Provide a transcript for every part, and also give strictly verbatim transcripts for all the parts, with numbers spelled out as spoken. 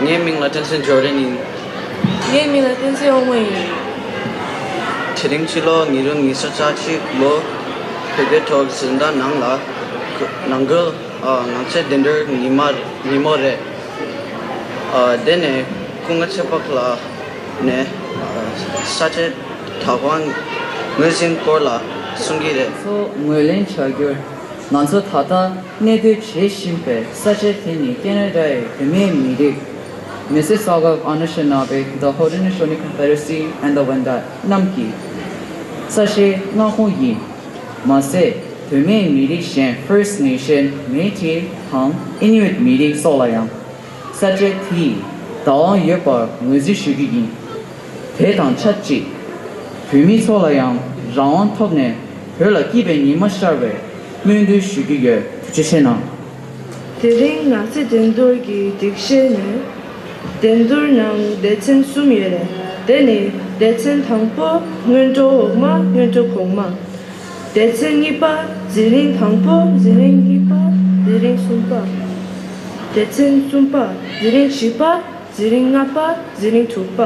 ངའི་མིང་ལ་བསྟན་འཛིན་ཇོ་རེན་ཡིན། ངའི་མིང་ལ་བསྟན་འཛིན་དབང་མོ་ཡིན། དེ་རིང་ཕྱི་ལོ་ཉིས་སྟོང་ཉི་ཤུ་རྩ་གཅིག་ལོ་བོད་པའི་ཐོག་ཟིན་ཐོ་ནང་ལ་ནང་ཁུལ་ཨ་ནང་ཆོས་འགྲན་བསྡུར་ཉི་མ་ཉིན་མོ་རེད། ཨ་དེ་ནས་སྐུ་ངོ་ཆོས་འཕགས་ལགས་ནས་ཨ་ས་ཆའི་བདག་དབང་ངོས་འཛིན་སྐོར་ལ་གསུང་གི་རེད། ཚོ་ངོས་ལེན་བྱ་རྒྱུར། ང་ཚོ་ད་ལྟ་གནས་སྡོད་བྱེད་བཞིན་པའི་ས་ཆ་དེ་ནི་ཀེ་ན་ཌ་ཡི་བུད་མེད་མི་རིགས། Mississauga of Anishinaabe, the Haudenosaunee Confederacy and the Wendat རྣམས་ཀྱི་ས་ཆའི་མངའ་ཁོངས་ཡིན། མ་ཟད། བུད་མེད་མི་རིགས་གཞན་First Nation, Métis དང་Inuit མི་རིགས་སོགས་ལ་ཡང་། ས་ཆ་དེའི་བདག་དབང་ཡོད་པར་ངོས་འཛིན་ཞུ་རྒྱུ་ཡིན། དེ་དང་ཆབས་ཅིག་བོད་མི་ཚོ་ལ་ཡང་རང་དབང་ཐོབ་ནས་བོད་ལ་སྐྱིད་པའི་ཉི་མ་ཤར་བའི་སྨོན་འདུན་ཞུ་རྒྱུ་ཡོད། ཐུགས་རྗེ་ཆེ་གནང་། དེ་རིང་ནགས་ཚལ་འགྲན་བསྡུར་གྱི་སྒྲིག་གཞི་ནི། འགྲན་བསྡུར་ནང་སྡེ་ཚན་གསུམ་ཡོད་རེད། དེ་ནི་སྡེ་ཚན་དང་པོ་སྔོན་འགྲོ་འོག་མ་སྔོན་འགྲོ་གོང་མ། སྡེ་ཚན་གཉིས་པ་འཛིན་རིམ་དང་པོ་འཛིན་རིམ་གཉིས་པ་འཛིན་རིམ་གསུམ་པ། སྡེ་ཚན་གསུམ་པ་འཛིན་རིམ་བཞི་པ་འཛིན་རིམ་ལྔ་པ་འཛིན་རིམ་དྲུག་པ།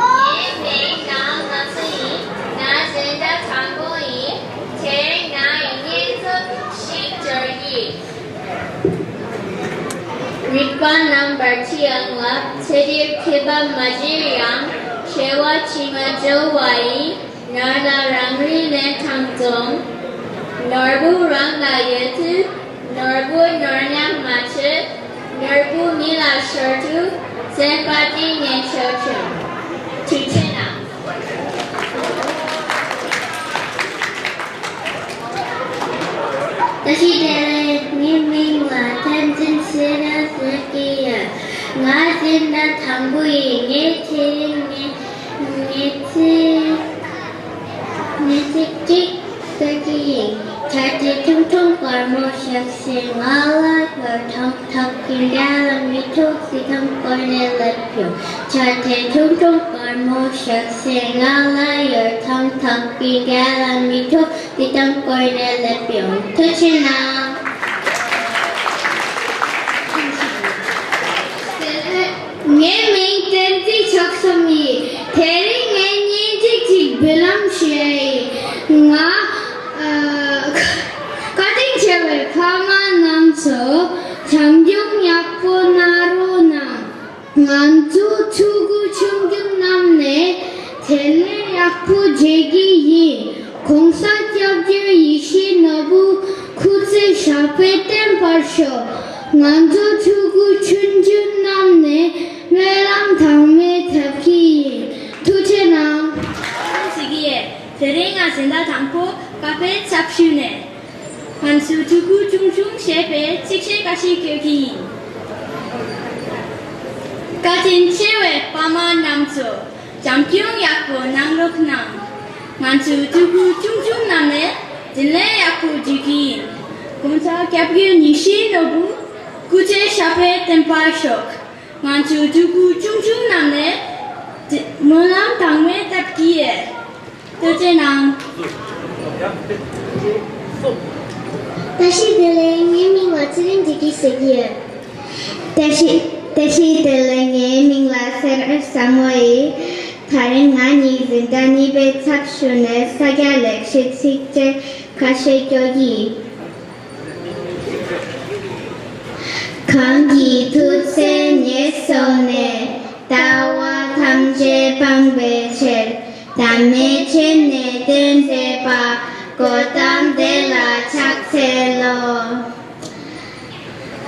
ངའི་མིང་ནང་ང་ཚོ་ཡིན། ང་གཟན་དྲ་དང་པོ་ཡིན། དེ་ང་ཡི་བརྙན་ཐུང་ཞིག་འབྱོར་གྱི། རིག་པ་རྣམ་པར་ཁྱེར་ཡོང་ལ་ཚེ་འདིར་མཁས་པ་མ་བྱས་ཡང་། བྲེལ་བ་བྱེད་མ་འགྲོ་བ་ཡིས། ནོར་ལ་རང་རིག་ལེན་དང་སྡོམ། ནོར་བུ་རང་ལ་ཡོད་དུས། ནོར་བུ་ནོར་ཉམས་མ་བྱེད། ནོར་བུ་མི་ལ་ཤོར་དུས། སེམས་པ་གཏིང་ནས་ཁྲེལ་བྱུང་། ཐུགས་རྗེ་གནང་། བཀྲ་ཤིས་བདེ་ལེགས། ངའི་མིང་ལ་བསྟན་འཛིན་ཚེ་རིང་ཟེར་གྱི་ཡོད། ང་འཛིན་གྲྭ་དང་པོ་ཡིན། ངས་དེ་རིང་ངའི་ངའི་ཚེ་ངའི་ཚིག་གཅིག་ཟེར་གྱི་ཡིན། ཆར་དུས་ཁྲུང་ཁྲུང་དཀར་མོ་ཞིག་སེ་ང་ལ་ཡོད་དང་ཐག་གི་འདྲ་ལ་མི་ཐུག་སི་དང་བསྐོར་ནས་སླེབས་བྱུང་། ཆར་དུས་ཁྲུང་ཁྲུང་དཀར་མོ་ཞིག་སེ་ང་ལ་ཡོད་དང་ཐག་གི་འདྲ་ལ་མི་ཐུག་འདི་དང་བསྐོར་ནས་སླེབས་ཡོང་། ཐུགས་རྗེ་གནང་། ངའི་མིང་བསྟན་འཛིན་ཕྱག་གསུམ་ཡིན། དེ་རིང་ངས་བརྙན་འཕྲིན་གཅིག་འབུལ་ལམ་ཞུ་ཡ་ཡིན། ང་ཨ་བཀའ་དྲིན་ཆེ་བའི་ཕ་མ་རྣམ་ཚོ། བྱམས་སྐྱོང་ཡག་པོ་གནང་རོགས་གནང་། ང་ཚོ་ཕྲུ་གུ་ཆུང་ཆུང་ནང་ནས་དེ་ལས་ཡག་པོ་བྱེད་ཀྱི་ཡིན། གོང་ས་སྐྱབས་མགོན་ཡིད་བཞིན་ནོར་བུ་སྐུ་ཚེ་ཞབས་པད་བརྟན་པར་ཤོག་ང་ཚོ་ཕྲུ་གུ་ཆུང་ཆུང་ནང་ནས་སྨོན་ལམ་དང་མེ་ཐབས་ཀྱི་ཡིན། ཐུགས་རྗེ་གནང་། ཟེར་གྱི་ཡོད། དེ་རིང་ང་འཛིན་གྲྭ་དང་པོ་ཀ་པའི་ཚབ་ཞུས་ནས། ང་ཚོའི་ཕྲུ་གུ་ཆུང་ཆུང་ཞེས་པའི་ཚིགས་བཅད་འགའ་ཞིག་སྐྱོར་གྱི་ཡིན། བཀའ་དྲིན་ཆེ་བའི་ཕ་མ་རྣམ་ཚོ། བྱམས་སྐྱོང་ཡག་པོ་གནང་རོགས་གནང་། ང་ཚོའི་ཕྲུ་གུ་ཆུང་ཆུང་ནང་ནས་འཛིན་གྲྭ་ཡག་པོ་འགྲིག་གི་ཡིན། གོང་ས་སྐྱབས་མགོན་ཡིད་བཞིན་ནོར་བུ་སྐུ་ཚེ་ཞབས་པད་བརྟན་པར་ཤོག་ང་ཚོའི་ཕྲུ་གུ་ཆུང་ཆུང་ནང་ནས་སྨོན་ལམ་དང་མེ་ཐབས་ཀྱི་ཡིན། ཐུགས་རྗེ་གནང་། བཀྲ་ཤིས་བདེ་ལེགས། ངའི་མིང་ལ་ཚེ་རིང་བདེ་སྐྱིད་ཟེར་གྱི་ཡོད། བཀྲ་ཤིས་བཀྲ་ཤིས་བདེ་ལེགས། ངའི་མིང་ལ་སེ་ར་བཟང་མོ་ཡིན། ད་རིང་ང་གཉིས་འཛིན་གྲྭ་གཉིས་པའི་ཚབ་ཞུས་ནས་ས་སྐྱ་ལེགས་བཤད་ཚིགས་བཅད་ཁ་ཤས་སྐྱོར་གྱི་ཡིན། གང་གི་ཐུགས་བརྩེ་ཉེར་བཟུང་ནས། ལྟ་བ་ཐམས་ཅད་སྤང་བའི་ཕྱིར། ཟླ་མེད་ཆེན་ནས་སྟོན་མཛད་པ། གོ་ཏམ་དེ་ལ་ཕྱག་འཚལ་ལོ།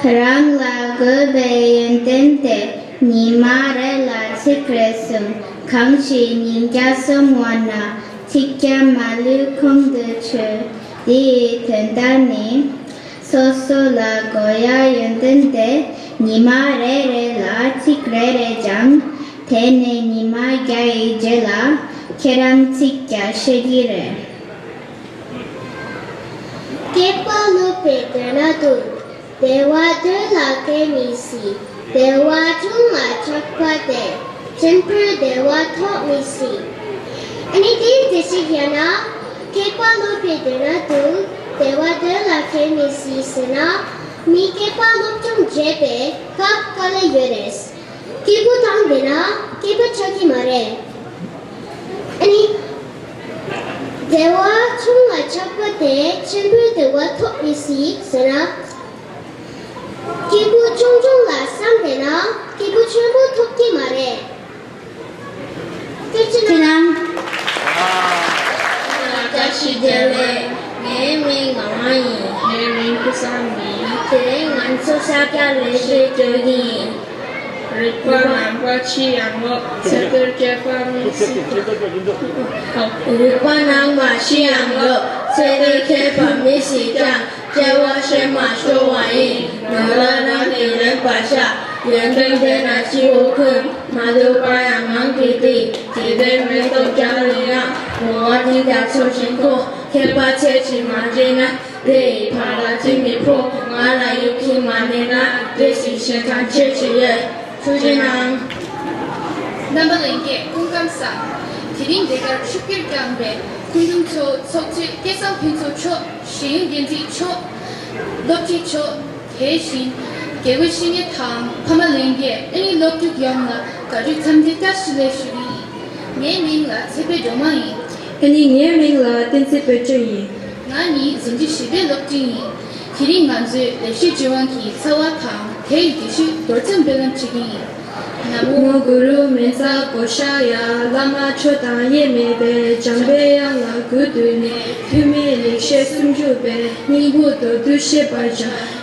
རང་ལ་དགོས་པའི་ཡོན་ཏན་དེ། ཉི་མ་རེ་ལ་ཚིག་རེ་གསུང་། གང་ཞིག་ཉིས་བརྒྱ་སོང་བ་ན། ཚིག་བརྒྱ་མ་ལུས་ཁོང་དུ་ཆུད། འདི་ཡི་དོན་དག་ནི། སོ་སོ་ལ་དགོས་ཡ་ཡོན་ཏན་དེ། ཉི་མ་རེ་རེ་ལ་ཚིག་རེ་རེ་སྦྱང་། དེ་ནས་ཉི་མ་བརྒྱ་ཡི་རྗེས་ལ། ཁྱེད་རང་ཚིག་བརྒྱ་ཤེས་ཀྱི་རེད། བསྐལ་པ་ལོ་པའི་དོན་ལ་འདུད། བདེ་བ་འདོད་ལ་གལ་མི་སྲིད། བདེ་བ་ཆུང་ལ་ཆགས་པ་དེས། ཆེན་པོའི་བདེ་བ་ཐོབ་མི་སྲིད། ཨ་ནི་དེ་འདྲ་ཞིག་ཡིན་ན། བསྐལ་པ་ལོ་པའི་དོན་ལ་འདུད། བདེ་བ་འདོད་ལ་གལ་མི་སྲིད་ཟེར་ན། མི་བསྐལ་པ་སློབ་སྦྱོང་བྱེད་པའི་སྐབས་དཀའ་ལས་ཡོད་རེད། སྐྱིད་པོ་བཏང་བསྡད་ན་སྐྱིད་པོ་ཆགས་ཀྱི་མ་རེད། ཨ་ནི། བདེ་བ་ཆུང་ལ་ཆགས་པ་དེས་ཆེན་པོའི་བདེ་བ་ཐོབ་མི་སྲིད་ཟེར་ན། སྐྱིད་པོ་ཆུང་ཆུང་ལ་བསམ་བསྡད་ན་སྐྱིད་པོ་ཆེན་པོ་ཐོབ་ཀྱི་མ་རེད། ཐུགས་རྗེ་གནང་། བཀྲ་ཤིས་བདེ་ལེགས། ངའི་མིང་ངག་དབང་ཡིན། ངའི་མིང་ཀུན་བཟང་ཡིན། དེ་རིང་ང་ཚོ་ས་སྐྱ་ལེགས་བཤད་སྐྱོར་གྱི་ཡིན། རིག་པ་རྣམ་པ་ཕྱི་ཡང་ལོག་ཚེ་འདིར་མཁས་པ་མི་སྲིད་ཀྱང་། རིག་པ་རྣམ་པ་ཕྱི་ཡང་ལོག་ཚེ་འདིར་མཁས་པ་མི་སྲིད་ཀྱང་། སྐྱེ་བ་ཕྱིར་མ་ཤོར་བ་ཡིན། ང་ལ་རང་གིས་རིག་པ་ཤར། ཡོན་ཏན་ལྡན་ན་སྤྱི་བོ་ཁུམ། མ་འདོད་པ་ཡང་ངང་གིས་ལྡིར། འཇིག་རྟེན་མེ་ཏོག་བརྒྱ་ལ་ཡང་། མོ་བ་འཛིན་དང་ཚོར་ཞིང་ཁོག་མཁས་པ་ཚེ་གཅིག་མ་བྱས་ན། དེ་ཡི་བར་ལ་ཚིག་མི་ཕོག་ང་ལ་ཡུག་ཅིག་མ་གནས་ན། དེ་སྲིད་ཞེ་སྡང་ཆེ་ཆེ་ཡོད། ཐུགས་རྗེ་གནང་། རྣམ་པ་ལྷན་རྒྱས་སྐུ་ཁམས་བཟང་། དེ་རིང་འདི་གར་ཆིབས་བསྒྱུར་བསྐྱངས་པའི་སྐུ་མགྲོན་ཚོ། ཚོགས་གཙོས་སྐལ་བཟང་ཕུན་ཚོགས་མཆོག་ཤེས་ཡོན་འགན་འཛིན་མཆོག་སློབ་སྤྱི་མཆོག་དེ་བཞིན་དགེ་བའི་བཤེས་གཉེན་དང་ཕ་མ་ལྷན་རྒྱས། ཨ་ནི་སློབ་ཕྲུག་ཡོངས་ལ་དགའ་སྤྲོའི་འཚམས་འདྲི་བཀྲ་ཤིས་བདེ་ལེགས་ཞུ་གི་ཡིན། ངའི་མིང་ལ་ཚེ་འཕེལ་སྒྲོལ་མ་ཡིན། ཨ་ནི་ངའི་མིང་ལ་བསྟན་འཛིན་དཔལ་སྒྲོན་ཡིན། ང་ནི་འཛིན་གྲྭ་བཞི་པའི་སློབ་འབྲིང་ཡིན། དེ་རིང་ང་ཚོས་ལེགས་བཤད་ལྗོན་དབང་གི་རྩ་བ་དང་དེའི་སྒྲིག་གཞི་མདོར་ཙམ་སྤེལ་ལམ་བྱེད་ཀྱི་ཡིན། ན་མོ་གུ་རུ་མཉྫ་ཀོ་ཤཱ་ཡ། བླ་མ་མཆོག་དང་དབྱེར་མེད་པའི། འཇམ་པའི་དབྱངས་ལ་གུས་བཏུད་ནས། ཐོགས་མེད་ལེགས་བཤད་སུམ་ཅུ་པའི། སྙིང་པོ་མདོར་བསྡུས་བཤད་པར་བྱ།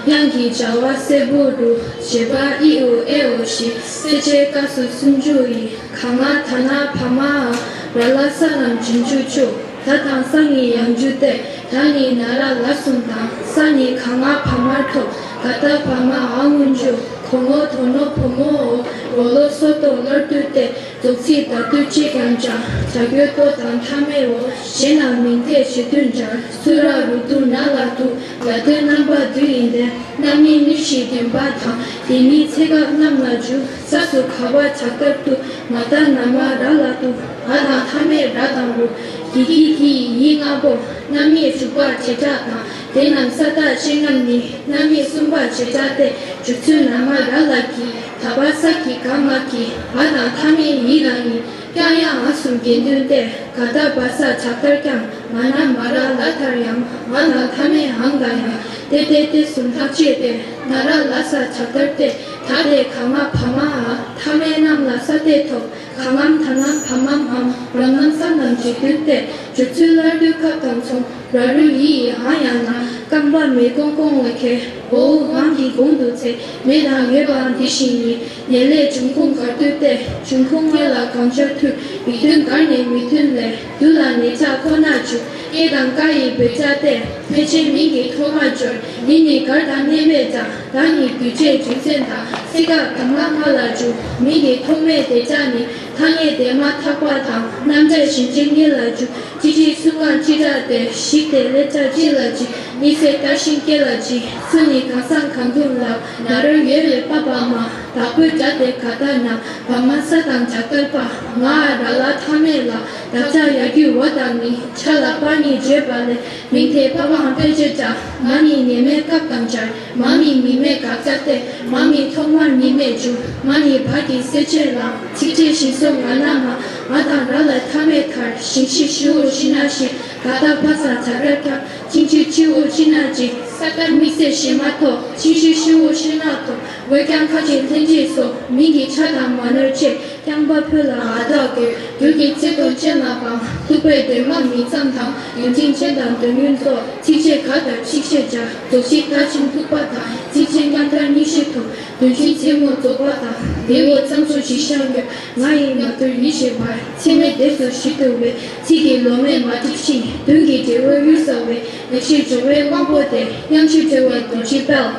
དབྱངས་ཀྱི་བྱ་བ་གསལ་པོ་སྒྲོག། བྱེད་པ་ཨི་ཨུ་ཨེ་ཨོ་བཞི། གསལ་བྱེད་ཀ་སུ་སུམ་ཅུ་ཡི། ག་ང་ད་ན་བ་མ་འ། ར་ལ་ས་ལམ་འབྱུང་འཇུག་བཅུ། ད་དང་ས་ནི་ཡང་འཇུག་སྟེ། ད་ནི་ན་ར་ལ་གསུམ་དང་། ས་ནི་ག་ང་བ་མར་ཐོབ། ག་ད་བ་མ་འ་སྔོན་འཇུག། གོ་ངོ་དོ་ནོ་བོ་མོ་འོ། རོ་ལོ་སོ་ཏོ་ལར་བཏུད་དེ། རྫོགས་ཚིག་ད་བཏུད་ཅེས་ཀྱང་བྱ། བྱ་རྒོད་ཏོ་དང་མཐའ་མེད་འོ། ཞེས་ན་མིང་མཐའི་གཞི་མཐུན་སྦྱར། སུ་ར་རུ་ཏུ་ན་ལ་ཏུ། ལ་དོན་རྣམ་པ་བསྡུས་ཡིན་ཏེ། རྣམ་དབྱེ་གཉིས་བཞི་བདུན་པ་དང་། དེ་ཉིད་ཚེ་སྐབས་རྣམས་ལ་འཇུག། ས་སུ་ག་བ་བྱ་ཀར་ཏུ། ང་ད་ན་མ་ར་ལ་ཏུ། འ་དང་མཐའ་མེད་ར་དང་རུ། གི་གི་གི་ཡི་ལྔ་པོ། རྣམ་དབྱེ་དྲུག་པ་བྱེ་བྲག་དང་། དེ་རྣམས་ས་བཏགས་ཤེས་རྣམ་ནི། རྣམ་དབྱེ་གསུམ་པ་བྱེ་བྲག་སྟེ། སྦྱོར་ཚུལ་ན་མ་ར་ལ་གི། ད་བ་ས་གི་ག་ང་གི། འ་དང་མཐའ་མེད་ཡི་དང་ཡི། ཀྱང་ཡང་འ་གསུམ་དགེ་འདུན་ཏེ། ག་ད་བ་ས་བྱ་ཀར་ཀྱང་། ང་ན་མ་ར་ལ་མཐར་ཡང་། འ་དང་མཐའ་མེད་འང་དང་ཡང་། ཏེ་ཏེ་ཏེ་གསུམ་ཐག་བཅད་དེ། ན་ར་ལ་ས་བྱ་ཀར་ཏེ། ད་ཏེ་ག་ང་བ་མ་འ། མཐའ་མེད་རྣམས་ལ་ས་སྟེ་ཐོབ། ག་ངམ་ད་ནམ་བ་མ་འམ། ར་ནམ་ས་ནམ་འབྱེད་སྡུད་ཏེ། སྦྱོར་ཚུལ་སླར་བསྡུ་ཁབ་དང་མཚུངས། ར་རུ་ཡི་ཡི་འ་ཡང་ན། རྐང་པ་མེ་ཀོང་ཀོང་བའི་ཁའི། འོ་འུ་འང་གི་གོང་དུ་ཚེ། མེ་དང་ཡོད་པའང་དེ་བཞིན་ཉིད། ནས་ལས་འབྱུང་ཁུངས་གར་བསྡུས་ཏེ། འབྱུང་ཁུངས་དངོས་ལ་གང་སྦྱར་མཐུན། མི་མཐུན་གར་ནས་མི་མཐུན་ལས། དུ་ལ་ནས་ཆ་ཁོ་ནར་འཇུག། ཀྱེ་དང་ཀ་ཡི་བོད་ཆ་སྟེ། ཕལ་ཆེར་མིང་གི་ཐོག་མར་སྦྱོར། ཡི་ནི་གར་དང་གནས་པའི་སྒྲ། ད་ནི་དུས་བཅད་རྒྱུ་མཚན་དང་། སྲིད་སྐབས་གང་ལ་ང་ལ་འཇུག། མིང་གི་ཐོག་མའི་དེ་ཆ་ནི། ཐ་སྙད་དེ་མ་ཐག་པ་དང་། རྣམ་གྲངས་གཞན་ཅན་ངེས་ལ་འཇུག། ཅི་ཅིག་སུ་གང་ཅི་འདྲ་སྟེ། ཞིག་སྟེ་ལས་ཀྱང་ཅི་ལ་ཅི། གཉིད་སད་བལྟ་ཞིང་སྐྱེ་ལ་ཅི། སུ་ནི་གང་སང་གང་འདུག་ལབ། ན་རོ་ཡོད་པའི་པ་བ་མ། བདག་པོའི་སྒྲ་སྟེ་ག་ད་ན། བ་མ་ས་དང་བྱ་ཀར་པ། ང་འ་ར་ལ་མཐའ་མེད་ལ། བདག་ཅག་ཡ་རྒྱུད་འོ་དང་ནི། ཆ་ལ་པ་ཉིད་བརྗོད་པ་ལས། མིང་མཐའི་པ་བའང་ཕལ་ཆེར་འདྲ། ང་ནི་ནས་མེད་སྐབས་དང་སྦྱར། མ་ནི་མི་མེད་དགག་བྱ་སྟེ། མ་ནི་ཐོག་མར་མི་མེད་འཇུག། མ་ནི་བ་གི་གསལ་བྱེད་ལ། ཚིགས་བཅད་ཞིང་སོགས་ང་ན་མ། འ་དང་ར་ལ་མཐའ་མེད་མཐར། ཞིང་ཤི་ཤི་འོ་ཤི་ན་ཤི། ག་ད་བ་ས་བྱ་ཀར་ཀྱ། ཅིང་ཅི་ཅི་འོ་ཅི་ན་ཅི། ས་ཀར་དམིགས་བསལ་ཞེས་མ་ཐོགས། ཅིང་ཤི་ཤི་འོ་ཤི་ན་ཐོགས། འོད་ཀྱང་ཁ་ཅིག་ལྷན་ཅིག་སོགས། མིང་གི་ཆ་དང་མ་ནོར་ཆེ། རྐྱང་པ་ཕོ་ལ་འ་དག་དགོས། རྒྱུ་གི་ཚིག་དོན་ཅན་ལ་བ། ཐུག་པའི་དོན་མ་མི་ཙམ་དང་། ཡོན་ཅན་ཅན་དང་དོན་ཡོན་སོགས། ཚིགས་བཅད་ག་ལྟར་ཚིགས་བཅད་སྦྱར། རྫོགས་ཚིག་ད་ཅིང་ཐུག་པ་དང་། ཚིགས་བཅད་མཉམ་མཐར་གཉིས་བཞི་ཐུག། དོན་གཞི་མཚན་མོ་རྫོགས་པ་དང་། དེ་འོ་ཙམ་སུ་ཞིག་ཤར་ཡོད། ང་ཡི་ང་དུར་ཡིད་བཞིན་པར། ཚེག་མེད་དེ་སུ་ཞིག་ཏུ་བས། ཚིག་གི་ལོ་མས་མ་བསྒྲིབས་ཤིང་། དོན་གྱི་འབྲས་བུ་གཡུར་ཟ་བའི། ལེགས་བཤད་སྦྱོར་བའི་དབང་པོ་སྟེ། དབྱངས་ཅན་སྦྱོར་བའི་རྡོ་རྗེ་དཔལ།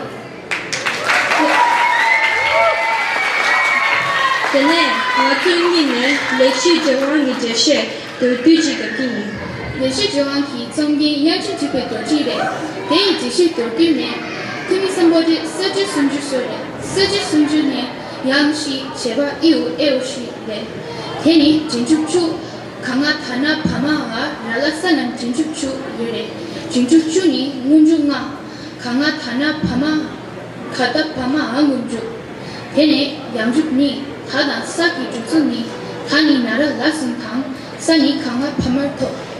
དེ་ནས་ང་ཚོ་གཉིས་ནས་ལེགས་བཤད་ལྗོན་དབང་གི་འགྲེལ་བཤད་མདོར་བསྡུས་ཅིག་བརྒྱབ་ཀྱི་ཡིན། ལེགས་བཤད་ལྗོན་དབང་གི་རྩོམ་མཁན་དབྱངས་ཅན་གྲགས་པའི་རྡོ་རྗེ་རེད། དེ་ཡི་འགྲེལ་བཤད་མདོར་བསྡུས་ནས། ཐོན་མི་སམ་བྷོ་ཊ་ས་བཅད་སུམ་ཅུ་སོ་རེད། ས་བཅད་སུམ་ཅུ་ནས་ཡང་ཞིག་བྱེད་པ་ཨི་ཨུ་ཨེ་ཨུ་ཞིག་རེད། དེ་ནི་རྗེས་འཇུག་བཅུ། ག་ང་ད་ན་བ་མ་འ་ར་ལ་ས་རྣམས་རྗེས་འཇུག་བཅུ་ཡོད་རེད། རྗེས་འཇུག་བཅུ་ནི་སྔོན་འཇུག་ལྔ། ག་ང་ད་ན་བ་མ། ག་ད་བ་མ་འ་སྔོན་འཇུག། དེ་ནས་ཡང་འཇུག་གཉིས། ད་དང་ས་ཀྱི་འཇུག་ཚུལ་ནི། ད་ནི་ན་ར་ལ་གསུམ་དང་། ས་ནི་ག་ང་བ་མར་ཐོབ།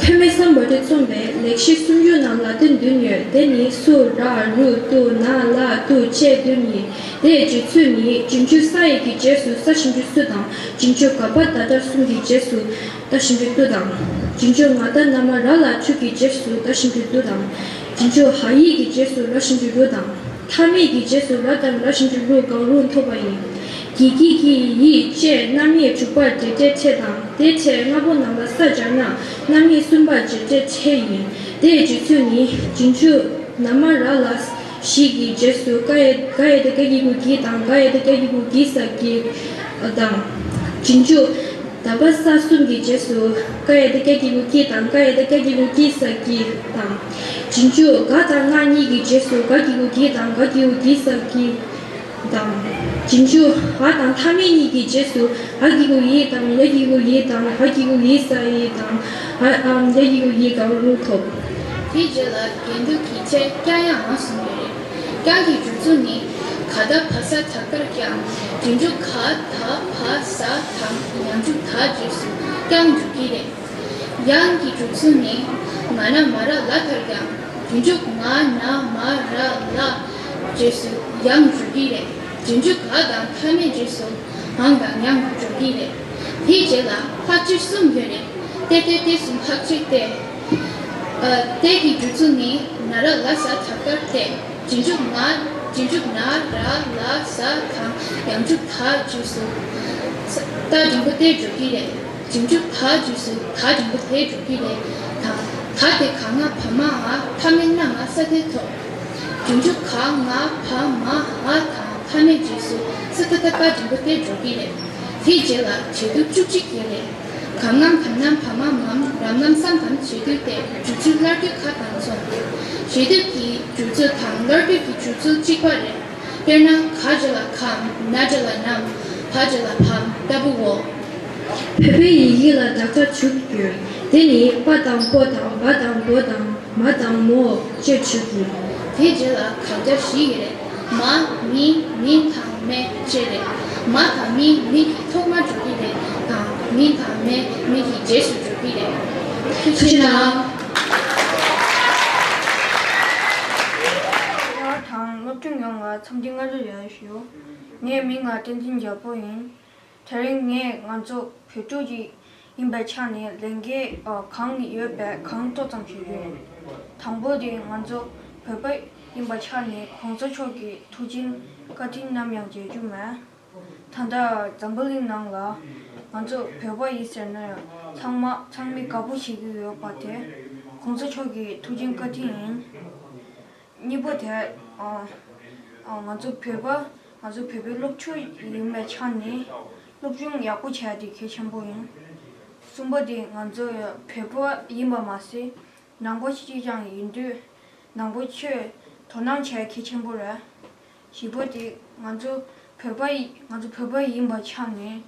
ཐོན་མི་སམ་བྷོ་ཊས་རྩོམ་པའི་ལེགས་བཤད་སུམ་ཅུ་ནང་ལ་དོན་བདུན་ཡོད། དེ་ནི་སུ་ར་རུ་ཏུ་ན་ལ་ཏུ་བཅས་བདུན་ཡིན། དེའི་འཇུག་ཚུལ་ནི། རྗེས་འཇུག་ས་ཡི་གི་རྗེས་སུ་ས་ཞབས་ཀྱུ་སུ་དང་། རྗེས་འཇུག་ག་བ་ད་དྲག་གསུམ་གྱི་རྗེས་སུ་ད་ཞབས་ཀྱུ་ཏུ་དང་། རྗེས་འཇུག་ང་ད་ན་མ་ར་ལ་ཆུ་གི་རྗེས་སུ་ད་ཞབས་ཀྱུ་དུ་དང་། རྗེས་འཇུག་ཧ་ཡིག་གི་རྗེས་སུ་ར་ཞབས་ཀྱུ་རུ་དང་། མཐའ་མེད་ཀྱི་རྗེས་སུ་ར་དང་ར་ཞབས་ཀྱུ་རུ་གང་རུང་ཐོབ་པ་ཡིན། གི་གི་གི་ཡི་བཅས་རྣམ་དབྱེ་དྲུག་པར་འབྲེལ་སྒྲའི་ཕྲད་དང་། དེའི་ཕྲད་ལྔ་པོ་རྣམས་ལ་ས་སྦྱར་ན་རྣམ་དབྱེ་གསུམ་པར་འབྲེལ་སྒྲའི་ཕྲད་ཡིན། དེའི་འཇུག་ཚུལ་ནི། རྗེས་འཇུག་ན་མ་ར་ལ་ཞིག་གི་རྗེས་སུ་ག་ཡ་ག་ཡ་དེ་ག་གི་གུ་གི་དང་། ག་ཡ་དེ་ག་གི་གུ་གི་ས་གི་དང་། རྗེས་འཇུག་ད་བ་ས་གསུམ་གྱི་རྗེས་སུ་ག་ཡ་དེ་ག་གི་གུ་གི་དང་། ག་ཡ་དེ་ག་གི་གུ་གི་ས་གི་དང་། རྗེས་འཇུག་ག་དང་ང་གཉིས་ཀྱི་རྗེས་སུ་ག་གི་གུ་གི་དང་། ག་གི་གུ་གི་ས་གི་དང་། རྗེས་འཇུག་འ་དང་མཐའ་མེད་གཉིས་ཀྱི་རྗེས་སུ་འ་གི་གུ་འི་དང་། ཡ་གི་གུ་ཡི་དང་། འ་གི་གུ་འི་ས་འི་དང་། འ་འམ་ཡ་གི་གུ་ཡི་གང་རུང་ཐོབ། དེའི་རྗེས་ལ་རྒྱན་སྡུད་ཀྱི་ཕྲད་ཀྱ་ཡང་འ་གསུམ་ཡོད་རེད། ཀྱ་གི་འཇུག་ཚུལ་ནི། ག་ད་བ་ས་བྱ་ཀར་ཀྱང་། རྗེས་འཇུག་ག་ད་བ་ས་དང་ཡང་འཇུག་ད་རྗེས་སུ་ཀྱང་འཇུག་གི་རེད། ཡང་གི་འཇུག་ཚུལ་ནི། ང་ན་མ་ར་ལ་མཐར་ཀྱང་། རྗེས་འཇུག་ང་ན་མ་ར་ལ་རྗེས་སུ་ཡང་འཇུག་གི་རེད། རྗེས་འཇུག་ག་དང་མཐའ་མེད་རྗེས་སུ་ གང་དང་ཡང་འགྲོ་གི་རེད། དེའི་རྗེས་ལ་ལྷག་ཆད་གསུམ་ཡོད་རེད། ཏེ་ཏེ་ཏེ་གསུམ་ལྷག་ཆད་ཏེ། ཨ། ཏེ་གི་སྦྱོར་ཚུལ་ནི། ན་ར་ལ་ས་དྲག་སྐར་ཏེ། རྗེས་འཇུག་ན། རྗེས་འཇུག་ན་ར་ལ་ས་དང་ཡང་འཇུག་ད་རྗེས་སུ། ས། ད་འགྲེང་བུ་ཏེ་འགྲོ་གི་རེད། རྗེས་འཇུག་ད་རྗེས་སུ་ད་འགྲེང་བུ་ཏེ་འགྲོ་གི་རེད། དང་། ད་དེ་ག་ང་བ་མ་འ་མཐའ་མེད་ན་ང་ས་ཏེ་ཐོག་རྗེས་འཇུག་ག་ང་བ་མ་འ་དང་མཐའ་མེད་རྗེས་སུ་ས་ད་ད་ག་འགྲེང་བུ་ཏེ་འགྲོ་གི་རེད། དེའི་རྗེས་ལ་འབྱེད་སྡུད་བཅུ་གཅིག་ཡོད་རེད། ག་ང་ག་ན་བ་མ་མ་འ་ར་ན་ས་ག་འབྱེད་སྡུད་ཏེ་སྦྱོར་ཚུལ་སླར་སྡུད་ག་དང་མཚུངས། འབྱེད་སྡུད་ཀྱི་སྦྱོར་ཚུལ་དང་སླར་སྡུད་ཀྱི་སྦྱོར་ཚུལ་གཅིག་པ་རེད། དཔེར་ན། ག་རྗེས་ལ་གམ། ན་རྗེས་ལ་ནམ། བ་རྗེས་ལ་བམ། ལྟ་བུའོ། བོད་པའི་ཡི་གེ་ལ་སྦྲག་སྒྲ་དྲུག་ཡོད། དེ་ནི་པ་དང་པོ་དང་བ་དང་བོ་དང་མ་དང་མོ་བཅས་དྲུག་ཡིན། དེའི་རྗེས་ལ་དགག་བྱ་བཞི་ཡོད་རེད། མ། མི། མི་དང་མེ་བཅས་རེད། མ་དང་མི་མི་གི་ཐོག་མར་འགྲོ་གི་རེད་དང་མི་དང་མེ་མི་གི་རྗེས་སུ་འགྲོ་གི་རེད། ཐུགས་རྗེ་གནང་། ལྟ་བ་དང་སློབ་ཕྲུག་ཡོངས་ལ་འཚམས་འདྲི་སྔ་དྲོ་ཡག་ཞུ། ངའི་མིང་ལ་བསྟན་འཛིན་རྒྱལ་པོ་ཡིན། དེ་རིང་ངས་ང་ཚོ་བོད་ཕྲུག་ཅིག་ཡིན་པའི་ཆ་ནས་ལས་འགན་གང་ཡོད་པའི་གང་ཏོག་ཙམ་ཞུ་རྒྱུ་ཡིན། དང་པོ་དེ་ང་ཚོ་བོད་པ་ཡིན་པའི་ཆ་ནས་གོང་ས་མཆོག་གི་ཐུགས་རྗེ་བཀའ་དྲིན་ནམ་ཡང་བརྗེད་རྒྱུ་མེད། ད་ལྟ་འཛམ་བུ་གླིང་ནང་ལ་ང་ཚོ་བོད་པ་ཡིན་ཟེར་ན་ཚང་མ་ཚང་མས་དགའ་པོ་བྱེད་ཀྱི་ཡོད་པ་དེ་གོང་ས་མཆོག་གི་ཐུགས་རྗེ་བཀའ་དྲིན་ཡིན། གཉིས་པ་དེ། ཨ། ཨ། ང་ཚོ་བོད་པ། ང་ཚོ་བོད་པའི་སློབ་ཕྲུག་ཡིན་པའི་ཆ་ནས་སློབ་སྦྱོང་ཡག་པོ་བྱས་ཏེ་གལ་ཆེན་པོ་ཡིན། གསུམ་པ་དེ་ང་ཚོ་བོད་པ་ཡིན་པ་མ་ཟད་ནང་པ་གཅིག་རྐྱང་ཡིན་དུས་ནང་པ་ཆོས་དོ་སྣང་བྱས་གལ་ཆེན་པོ་རེད། བཞི་པ་དེ་ང་ཚོ་བོད་པ་ཡི། ང་ཚོ་བོད་པ་ཡིན་པའི་ཆ་ནས་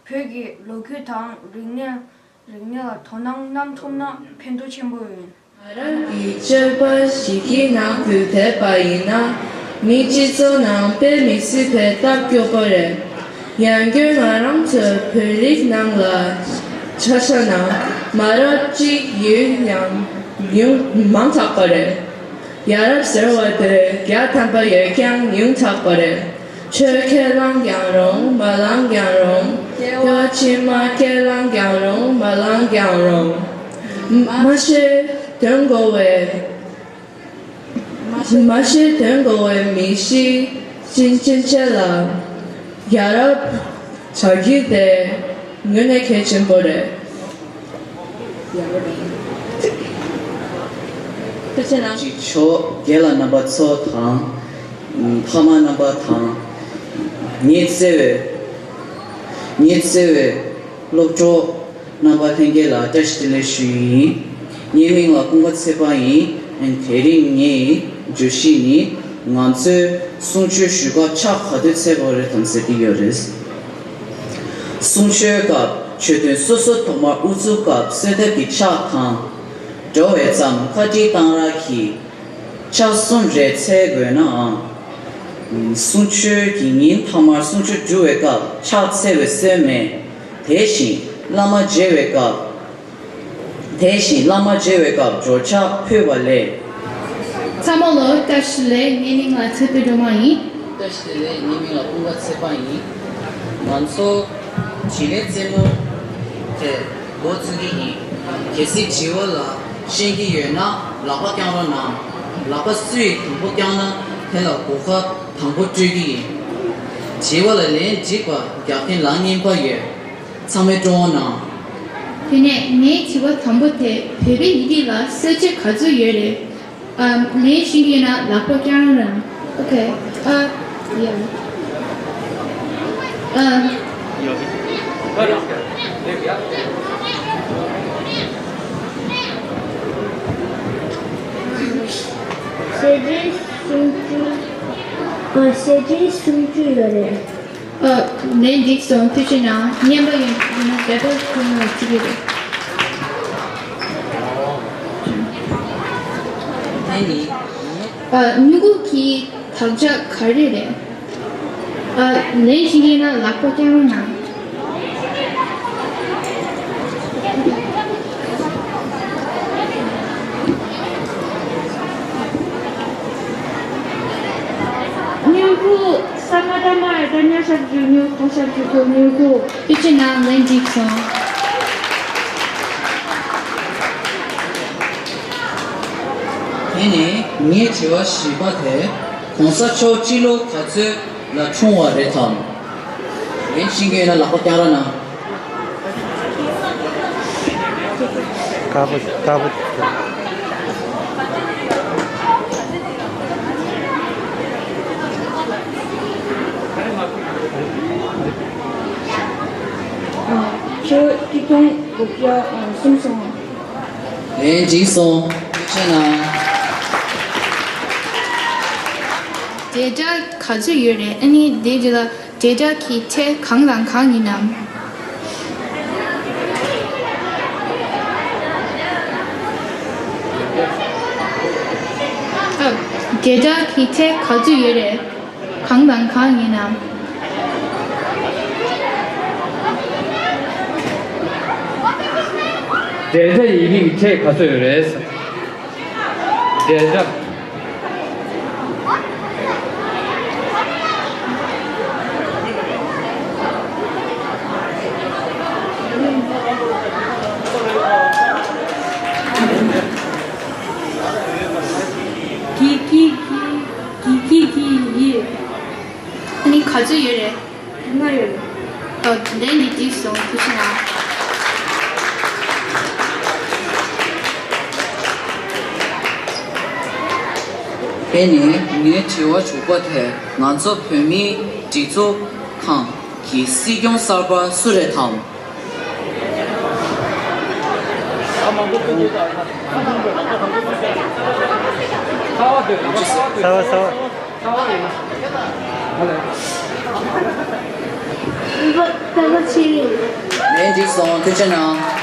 བོད་ཀྱི་ལོ་རྒྱུས་དང་རིག་གནས། རིག་གནས་ལ་དོ་སྣང་གནང་ཐུབ་ན་ཕན་ཐོགས་ཆེན་པོ་ཡོད། ང་རང་གི་སྤྱོད་པ་ཞིག་གི་ནང་ཁུལ་བསྡད་པ་ཡིན་ན། མི་སྤྱི་ཚོགས་ནང་དཔེ་མི་སྲིད་པའི་སྟབས་སྐྱོ་པོ་རེད། ཡང་སྒོས་ང་རང་ཚོའི་བོད་རིགས་ནང་ལ་ཆ་བཞག་ན་མ་རབས་གཅིག་ཡོད་ཡང་ཉུང་མང་དྲགས་པ་རེད། ཡ་རབས་ཟེར་བ་དེ་བརྒྱ་ཐམ་པ་ཡོད་ཀྱང་ཉུང་དྲགས་པ་རེད། ཆོས་ཁས་བླངས་ཀྱང་རུང་མ་བླངས་ཀྱང་རུང་། སྐྱེ་བ་ཕྱི་མ་ཁས་བླངས་ཀྱང་རུང་མ་བླངས་ཀྱང་རུང་། མ་ཤེས་དོན་གོ་བའི། མ་ཤེས་དོན་གོ་བའི་མི་གཤིས་ཅན་ཅན་ཆེ་ལ་ཡ་རབས་བྱ་རྒྱུ་དེ་དངོས་གནས་གལ་ཆེན་པོ་རེད། ཅིག་ཆོག་རྒན་ལགས་རྣམ་པ་ཚོ་དང་། ཕ་མ་རྣམ་པ་དང་། ངའི་བརྩེ་བའི། ངའི་བརྩེ་བའི་སློབ་གྲོགས་རྣམ་པ་ལྷན་རྒྱས་ལ་བཀྲ་ཤིས་བདེ་ལེགས་ཞུ་ཡི་ཡིན། ངའི་མིང་ལ་ཀུན་དགའ་ཚེ་དཔག་ཡིན། དེ་རིང་ངའི་བརྗོད་གཞི་ནི་ང་ཚོའི་གསུང་ཆོས་ཞུ་སྐབས་ཕྱག་ག་དུས་འཚལ་དགོས་རེད་དམ་ཟེར་གྱི་ཡོད་རེད། གསུང་ཆོས་སྐབས་ཆོས་ཐུན་སོ་སོ་ཐོག་མར་དབུ་འཛུགས་སྐབས་གསོལ་འདེབས་ཀྱི་ཕྱག་དང་། འགྲོ་བའི་མཚམས་བཀའ་དྲིན་གཏང་རག་གི་ཕྱག་གསུམ་རེ་འཚལ་དགོས་ནའང་། གསུང་ཆོས་ཀྱི་ཉིན་ཐོག་མར་གསུང་ཆོས་སྒྲུབ་པའི་སྐབས་ཕྱག་འཚལ་བའི་སྲོལ་མེད། དེ་བཞིན་བླ་མ་མཇལ་བའི་སྐབས། དེ་བཞིན་བླ་མ་མཇལ་བའི་སྐབས་འབྱོར་ཕྱག་ཕུལ་བ་ལས། ཚང་མ་ལ་བཀྲ་ཤིས་བདེ་ལེགས། ངའི་མིང་ལ་ཚེ་འཕེལ་སྒྲོལ་མ་ཡིན། བཀྲ་ཤིས་བདེ་ལེགས། ངའི་མིང་ལ་ཀུན་དགའ་ཚེ་དཔག་ཡིན། ང་ཚོ་དྲིན་ལན་རྩེད་མོ་དེ་འགོ་བཙུགས་ཀྱི་ཡིན། གལ་སྲིད་དྲི་བ་ལ་ཤེས་ཀྱི་ཡོད་ན་ལག་པ་བརྐྱང་རོགས་གནང་། ལག་པ་སུ་ཡིས་དང་པོ་བརྐྱངས་ན་དེ་ལ་གོ་སྐབས་དང་པོ་སྤྲོད་ཀྱི་ཡིན། དྲི་བ་ལ་ལན་འགྲིག་པ་རྒྱག་མཁན་ལག་གཉིས་པ་ཡོད། ཚང་མས་སྤྲོ་བོ་གནང་། དེ་ནས་ངའི་དྲི་བ་དང་པོ་དེ་བོད་པའི་ཡི་གེ་ལ་གསལ་བྱེད་ག་ཚོད་ཡོད་རེད། ཨ། ལན་ཤེས་ཀྱི་ཡོད་ན་ལག་པ་བརྐྱང་རོགས་གནང་། ཨོ་ཁེ། ཨ། ཡ། ཨ། གསལ་བྱེད་སུམ་ཅུ། ཨ། གསལ་བྱེད་སུམ་ཅུ་ཡོད་རེད། ཨ། ལན་འགྲིག་སོང་། ཐུགས་རྗེ་གནང་། རྔན་པ་ཡོད་ན་ཡོད་ན་ཟླ་གྲོགས་ཁོང་ལ་བརྩི་གི་རེད། ཨ། མྱུ་གུ་གི་དག་ཆ་ག་རེ་རེད། ཨ། ལན་ཤེས་ཀྱི་ཡོད་ན་ལག་པ་བརྐྱང་རོགས་གནང་། མྱུ་གུ། ས་མ་ད་མ་ཨེ་ད་ཉ་ཤབ་ཇུ་ཉུ་ཁ་ཤབ་ཇུ་ཏོ་ཉུ་ཁུ། ཐུགས་རྗེ་གནང་། ལན་འགྲིག་སོང་། དེ་ནས་ངའི་དྲི་བ་བཞི་པ་དེ། གོང་ས་མཆོག་སྤྱི་ལོ་ག་ཚོད་ལ་འཁྲུངས་པ་རེད་དམ། ལན་ཤེས་མཁན་ཡོད་ན་ལག་པ་བརྐྱངས་རོགས་གནང་། དཀར་པོ་དཀར་པོ། ཁྱོད་ཀྱི་ཐོང་སྒོ་བརྒྱ་གསུམ་སོང་། ལན་འགྲིག་སོང་། ཐུགས་རྗེ་གནང་། འབྲེལ་སྒྲ་ག་ཚོད་ཡོད་རེད། ཨ་ནི་དེ་རྗེས་ལ་འབྲེལ་སྒྲ་གི་ཕྲད་གང་དང་གང་ཡིན་ནམ། ཨ། འབྲེལ་སྒྲ་གི་ཕྲད་ག་ཚོད་ཡོད་རེད། གང་དང་གང་ཡིན་ནམ། འབྲེལ་སྒྲ་ཡི་གེ་གི་ཕྲད་ག་ཚོད་ཡོད་རེད། འབྲེལ་སྒྲ། གི་གི་གི་གི་གི་གི་ཡི། ཨ་ནི་ག་ཚོད་ཡོད་རེད། ལྔ་ཡོད་རེད། ཨོ། ལན་འདི་འགྲིག་སོང་། ཐུགས་རྗེ་གནང་། དེ་ནས་ངའི་དྲི་བ་དྲུག་པ་དེ། ང་ཚོ་བོད་མིའི་སྒྲིག་འཛུགས་ཁང་གི་སྲིད་སྐྱོང་གསར་པ་སུ་རེད་དམ། གསར་པ་གསར་པ། ལན་འགྲིག་སོང་། ཐུགས་རྗེ་གནང་།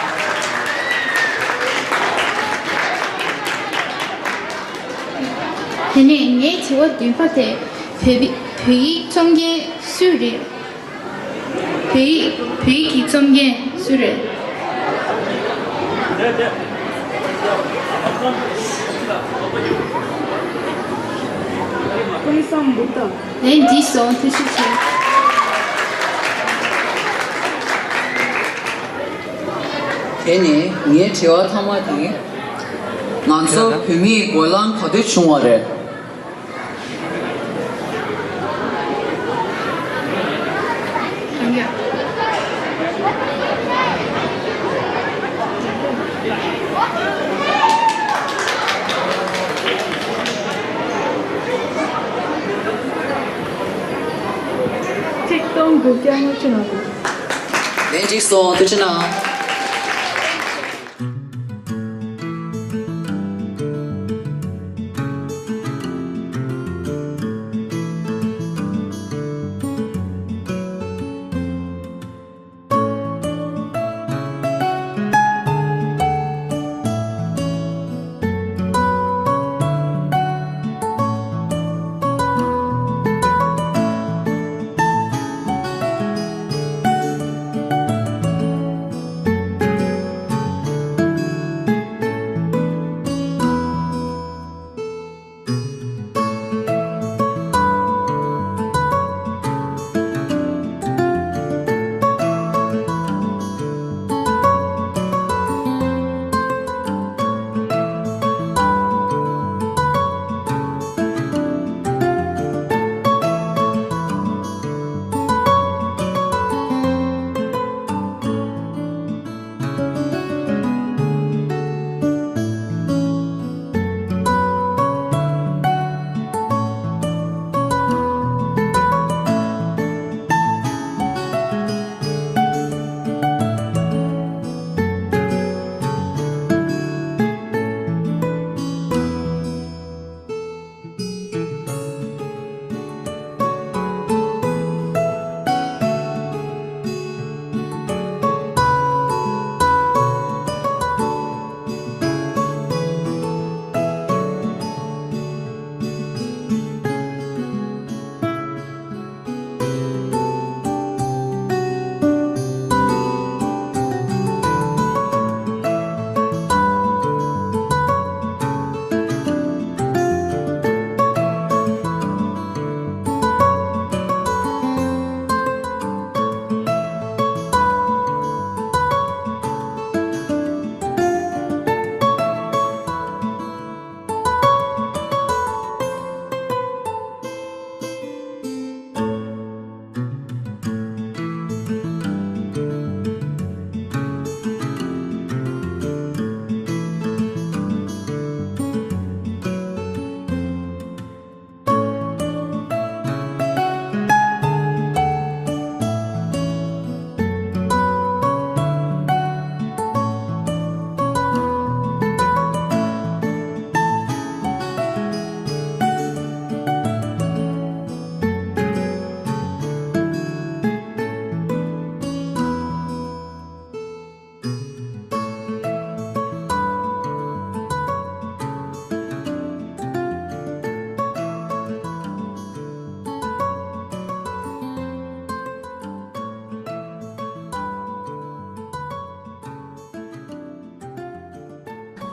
དེ་ནས་ངའི་དྲི་བ་བདུན་པ་དེ། བོད་བོད་ཡིག་རྩོམ་མཁན་སུ་རེད། བོད་ཡིག་བོད་ཡིག་གི་རྩོམ་མཁན་སུ་རེད། ཀུན་བཟང་བུ་དང་། ལན་འགྲིག་སོང་། ཐུགས་རྗེ་ཆེ། དེ་ནས་ངའི་དྲི་བ་མཐའ་མ་དེ། ང་ཚོ་བོད་མིའི་གོ་ལའང་ག་དུས་བྱུང་བ་རེད། ཆིག་སྟོང་དགུ་བརྒྱ་ལྔ་བཅུ་ང་དགུ། ལན་གཅིག་སོང་། ཐུགས་རྗེ་གནང་།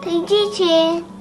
ཐུགས་རྗེ་ཆེ།